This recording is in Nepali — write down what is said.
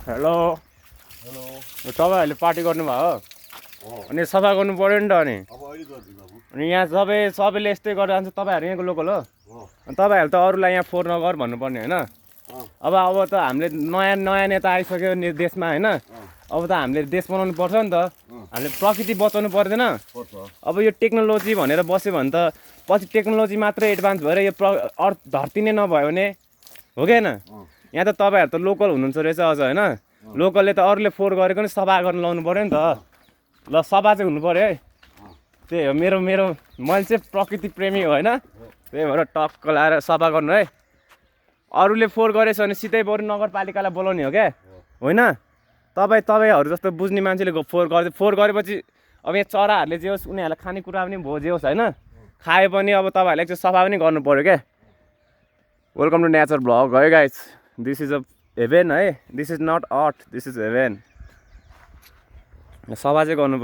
हेलो हेलो तपाईँहरूले पार्टी गर्नुभयो अनि सफा गर्नु पर्यो नि त अनि अब अहिले गर्दिनु बाबु अनि यहाँ सबैले यस्तै गरेर जान्छ तपाईँहरू यहाँको लोकल हो हो अनि तपाईँहरूले त अरूलाई यहाँ फोहोर नगर भन्नुपर्ने होइन अब त हामीले नयाँ नयाँ नेता आइसक्यो देशमा होइन अब त हामीले देश बनाउनु पर्छ नि त हामीले प्रकृति बचाउनु पर्दैन पर्छ अब यो टेक्नोलोजी भनेर बस्यो भने त पछि टेक्नोलोजी मात्रै एडभान्स भएर यो अर्थ धरती नै नभयो भने हो कि होइन यहाँ त तपाईँहरू त लोकल हुनुहुन्छ रहेछ अझ होइन लोकलले त अरूले फोहोर गरेको नि सफा गर्न लाउनु पऱ्यो नि त ल सफा चाहिँ हुनु पऱ्यो है त्यही हो मेरो मेरो मैले चाहिँ प्रकृति प्रेमी हो होइन त्यही भएर टक्क लाएर सफा गर्नु है अरूले फोहोर गरेछ भने सिधै बरु नगरपालिकालाई बोलाउने हो क्या होइन तपाईँहरू जस्तो बुझ्ने मान्छेले फोहोर गरेपछि अब यहाँ चराहरूले जे होस् उनीहरूलाई खानेकुरा पनि भयो जे होस् होइन खाए पनि अब तपाईँहरूले एकचोटि सफा पनि गर्नु पऱ्यो क्या वेलकम टु नेचर भ्लग है guys this is a heaven है this is not earth this is heaven सफा चाहिँ गर्नु